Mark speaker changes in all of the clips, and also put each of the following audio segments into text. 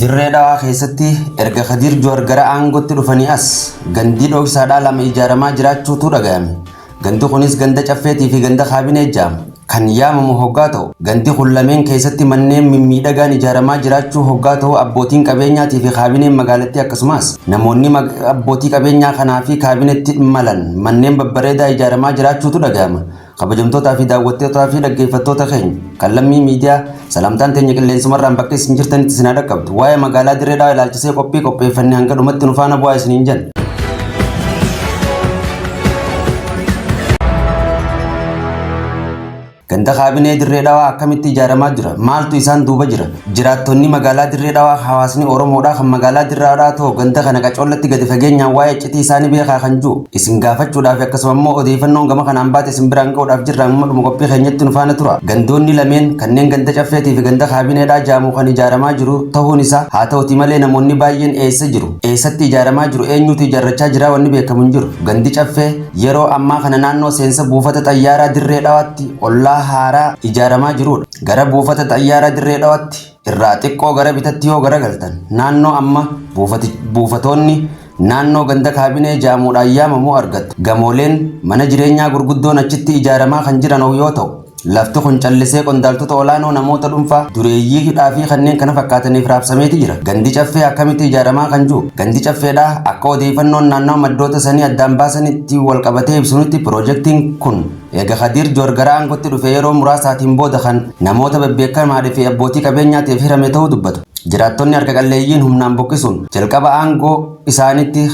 Speaker 1: Dirree Dhawaa keessatti erga Kadiir Juhar gara aangootti dhufanii as gandii dhoksaadhaa lama ijaaramaa jiraachuutu dhagayame. Gandi kunis ganda Caffeetii fi ganda Kaabinee jedhama. Kan yaamamu hoggaa ta'u, gandi kun lameen keessatti manneen mimmiidhagaan ijaaramaa jiraachuu hoggaa ta'u abbootiin qabeenyaatii fi kaabineen magaalattii akkasumas namoonni abbootii qabeenyaa kanaa fi kaabinetti malan manneen babbareedaa ijaaramaa jiraachuutu dhagayama. Kabajamtootaa fi daawwattootaa fi dhaggeeffattoota keenya kan Lammii Miidiyaa salaamtaan teenya qilleensumarraan bakka isin jirtanitti isin haa dhaqqabdu. Waa'ee magaalaa Dirree Dhawaa ilaalchisee qophii qopheeffanne hanga dhumatti nu faana bu'aa isiniin jenna. Ganda kaabinee Dirree Dhawaa akkamitti ijaaramaa jira? Maaltu isaan duuba jira? Jiraattonni magaalaa Dirree Dhawaa hawaasni Oromoodhaa kan magaalaa Dirree Dhawaa ta'u ganda kana qacoollatti gadi fageenyaan waa'ee iccitii isaanii beekaa kan jiru isin gaafachuudhaaf akkasuma immoo odeeffannoon gama kanaan baate isin biraan ga'uudhaaf jirra amma dhuma qophii keenyatti nu faana tura. Gandoonni lameen kanneen ganda Caffeetii fi ganda kaabineedhaa jaamu kan ijaaramaa jiru ta'uun isaa haa ta'uti malee namoonni baay'een eessa jiru? Eessatti ijaaramaa jiru? Eenyutu ijaarrachaa jira? Wanni beekamu hin jiru. Gandi Caffee yeroo ammaa kana naannoo seensa buufata xayyaaraa Dirree Dhawaatti ollaa haaraa ijaaramaa jirudha. Gara buufata xayyaaraa Dirree Dhawaatti irraa xiqqoo gara bitatti yoo garagaltan naannoo amma buufatoonni naannoo ganda kaabinee jaamuudhaan yaamamu argattu. Gamooleen mana jireenyaa gurguddoon achitti ijaaramaa kan jiran yoo ta'u, lafti kun callisee qondaaltota olaanoo namoota dhuunfaa dureeyyiidhaa fi kanneen kana fakkaataniif raabsameeti jira. Gandi Caffee akkamitti ijaaramaa kan jiru? Gandi Caffeedhaa akka odeeffannoon naannawa maddoota sanii addaan baasanitti wal qabatee ibsunutti piroojeektiin kun eega Kadiir Joor gara aangootti dhufe yeroo muraasaatiin booda kan namoota bebbeekamaadhaa fi abbootii qabeenyaatiif hirame ta'uu dubbatu. Jiraattonni harka qalleeyyiin humnaan buqqisuun jalqaba aangoo isaanitti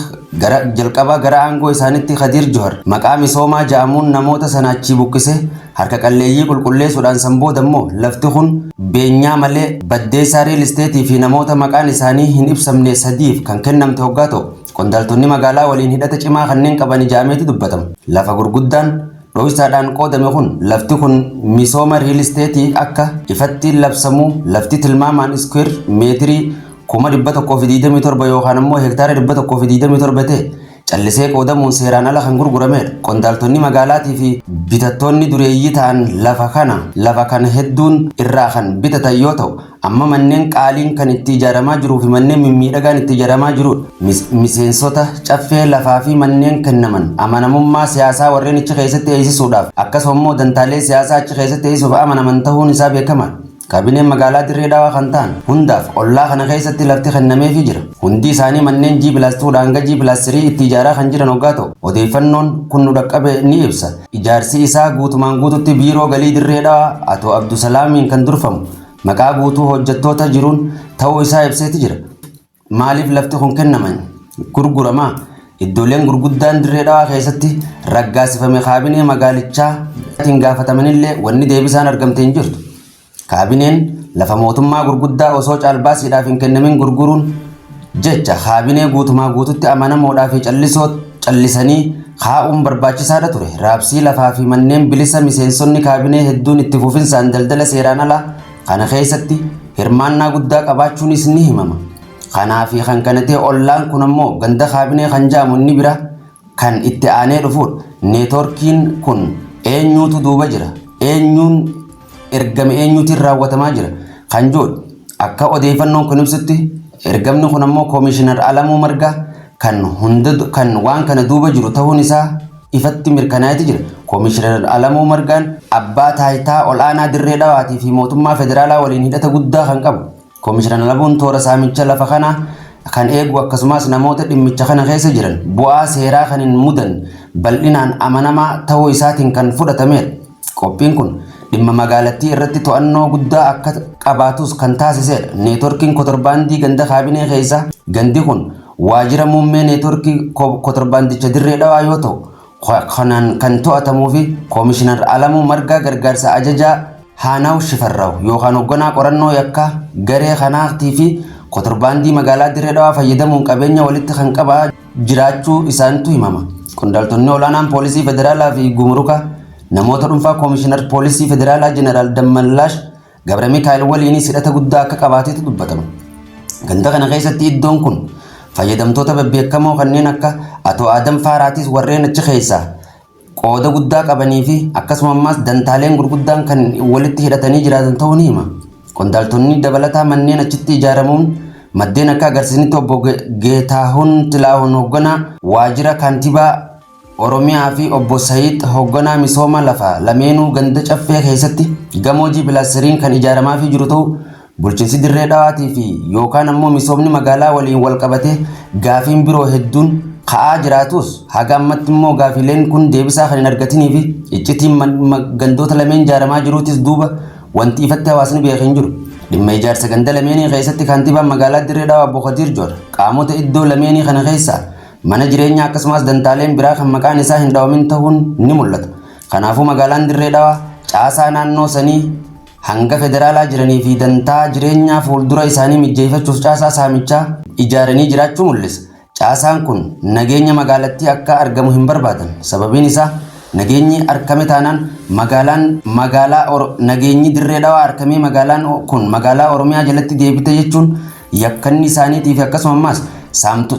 Speaker 1: gara jalqaba gara aangoo isaanitti Kadiir Johar maqaa misoomaa ja'amuun namoota sana achii buqqise harka qalleeyyii qulqulleessuudhaan san booda immoo lafti kun beenyaa malee Baddeessaa Riil Isteetii fi namoota maqaan isaanii hin ibsamne sadiif kan kennamte hoggaa ta'u qondaaltonni magaalaa waliin hidhata cimaa kanneen qaban ijaameeti dubbatama. Lafa gurguddaan dhoysaadhaan qoodame kun lafti kun misooma riil isteetii akka ifatti labsamuu lafti tilmaamaan iskuweer meetirii 127,000 yookaan ammoo hektaara 127 ta'e callisee qoodamuun seeraan ala kan gurguramedha. Qondaaltonni magaalaatii fi bitattoonni dureeyyii ta'an lafa kana hedduun irraa kan bitatan yoo ta'u amma manneen qaaliin kan itti ijaaramaa jiruu fi manneen mimmiidhagaan itti ijaaramaa jirudha. Miseensota Caffee lafaa fi manneen kennaman amanamummaa siyaasaa warreen achi keessatti eegsisuudhaaf akkasuma immoo dantaalee siyaasaa achi keessatti eegsisuuf amanaman ta'uun isaa beekamaadha. Kaabineen magaalaa Dirree Dhawaa kan ta'an hundaaf ollaa kana keessatti lafti kennameefii jira. Hundi isaanii manneen G plus 2 dha hanga G plus 3 itti ijaaraa kan jiran hoggaa ta'u odeeffannoon kun nu dhaqqabe ni ibsa. Ijaarsi isaa guutumaan guututti Biiroo Galii Dirree Dhawaa Ato Abdusalaamiin kan durfamu maqaa guutuu hojjettoota jiruun ta'uu isaa ibseeti jira. Maaliif lafti kun kennaman? Gurguramaa? Iddooleen gurguddaan Dirree Dhawaa keessatti raggaasifame kaabinee magaalichaa tiin gaafatamanillee wanni deebisaan argamte hin jirtu. Kaabineen lafa mootummaa gurguddaa osoo caalbaasiidhaaf hin kennamin gurguruun jecha kaabinee guutumaa guututti amanamoodhaa fi callisoo callisanii kaa'uun barbaachisaadha ture. Raabsii lafaa fi manneen bilisa miseensonni kaabinee hedduun itti fufinsaan daldala seeraan alaa kana keessatti hirmaannaa guddaa qabaachuunis ni himama. Kanaa fi kan kana ta'e ollaan kun ammoo ganda kaabinee kan jedhamu inni bira kan itti aanee dhufuudha. Neetworkiin kun eenyuutu duuba jira? Eenyuun ergame eenyuutiin raawwatamaa jira? Kan jedhudha. Akka odeeffannoon kun ibsutti ergamni kun ammoo Koomishinar Alamuu Margaa kan hunda kan waan kana duuba jiru ta'uun isaa ifatti mirkanaa'eeti jira. Koomishinar Alamuu Margaan abbaa taayitaa ol'aanaa Dirree Dhawaatii fi mootummaa federaalaa waliin hidhata guddaa kan qabu. Koomishinar Alamuun toora saamicha lafa kanaa kan eegu akkasumas namoota dhimmicha kana keessa jiran bu'aa seeraa kan hin mudan bal'inaan amanamaa ta'uu isaatiin kan fudhatameedha. Qophiin kun dhimma magaalattii irratti to'annoo guddaa akka qabaatus kan taasiseedha. Neetworkiin kotorbaandii ganda kaabinee keessa gandi kun waajjira muummee neetworkii kotorbaandicha Dirree Dhawaa yoo ta'u kanaan kan to'atamuu fi Koomishinar Alamuu Margaa gargaarsa ajajaa Haanaw Shifarraw yookaan hoogganaa qorannoo yakkaa garee kanaatii fi kotorbaandii magaalaa Dirree Dhawaa fayyadamuun qabeenya walitti kan qabaa jiraachuu isaantu himama. Qondaaltonni olaanaan poolisii federaalaa fi gumuruka namoota dhuunfaa Koomishinar Poolisii Federaalaa Jeneraal Dammallaash Gabra Mikaa'el waliinis hidhata guddaa akka qabaatetu dubbatama. Ganda kana keessatti iddoon kun fayyadamtoota bebbeekamoo kanneen akka Atoo Adam Faaraatis warreen achi keessaa qooda guddaa qabanii fi akkasuma ammaas dantaaleen gurguddaan kan walitti hidhatanii jiraatan ta'uu ni hima. Qondaaltonni dabalataa manneen achitti ijaaramuun Maddeen akka agarsiisanitti obbo Geetaahun Xilaahun hoogganaa waajjira kaantibaa Oromiyaa fi obbo Sayiid hoogganaa misooma lafaa lameenuu ganda Caffee keessatti gamoo G plus 3 kan ijaaramaafii jiru ta'uu bulchiinsi Dirree Dhawaatii fi yookaan ammoo misoomni magaalaa waliin wal qabatee gaafiin biroo hedduun ka'aa jiraatus haga ammatti immoo gaafiileen kun deebisaa kan hin argatinii fi iccitiin gandoota lameen ijaaramaa jiruutis duuba wanti ifatti hawaasni beeke hin jiru. Dhimma ijaarsa ganda lameenii keessatti kaantibaan magaalaa Dirree Dhawaa obbo Kadiir Joor qaamota iddoo lameenii kana keessaa mana jireenyaa akkasumas dantaaleen biraa kan maqaan isaa hin dhawamin ta'uun ni mul'ata. Kanaafuu magaalaan Dirree Dhawaa caasaa naannoo sanii hanga federaalaa jiranii fi dantaa jireenyaa fuuldura isaanii mijjeeffachuuf caasaa saamichaa ijaaranii jiraachuu mul'isa. Caasaan kun nageenya magaalattii akka argamu hin barbaadan. Sababiin isaa nageenyi argame taanaan magaalaan magaalaa nageenyi Dirree Dhawaa argamee magaalaan kun magaalaa Oromiyaa jalatti deebite jechuun yakkanni isaaniitii fi akkasumas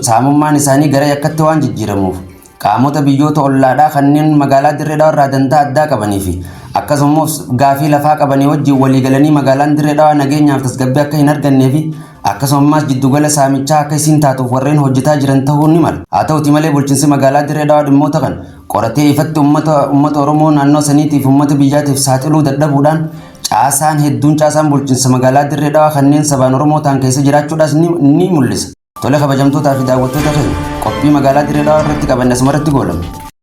Speaker 1: saamummaan isaanii gara yakkatti waan jijjiiramuuf qaamota biyyoota ollaadhaa kanneen magaalaa Dirree Dhawaa irraa dantaa addaa qabanii fi akkasumas gaafii lafaa qabanii wajjin walii galanii magaalaan Dirree Dhawaa nageenyaaf tasgabbii akka hin argannee fi akkasumas jiddugala saamichaa akka isiin taatuuf warreen hojjetaa jiran ta'uu ni mala. Haa ta'uti malee bulchiinsi magaalaa Dirree Dhawaa dhimmoota kana qoratee ifatti uummata Oromoo naannoo saniitiif uummata biyyaatiif saaxiluu dadhabuudhaan caasaan hedduun caasaan bulchiinsa magaalaa Dirree Dhawaa kanneen sabaan Oromoo ta'an keessa jiraachuudhaas ni mul'isa. Tole kabajamtootaa fi daawwattoota keenya qophii magaalaa Dirree Dhawaa irratti qabanne asumarratti goolabna.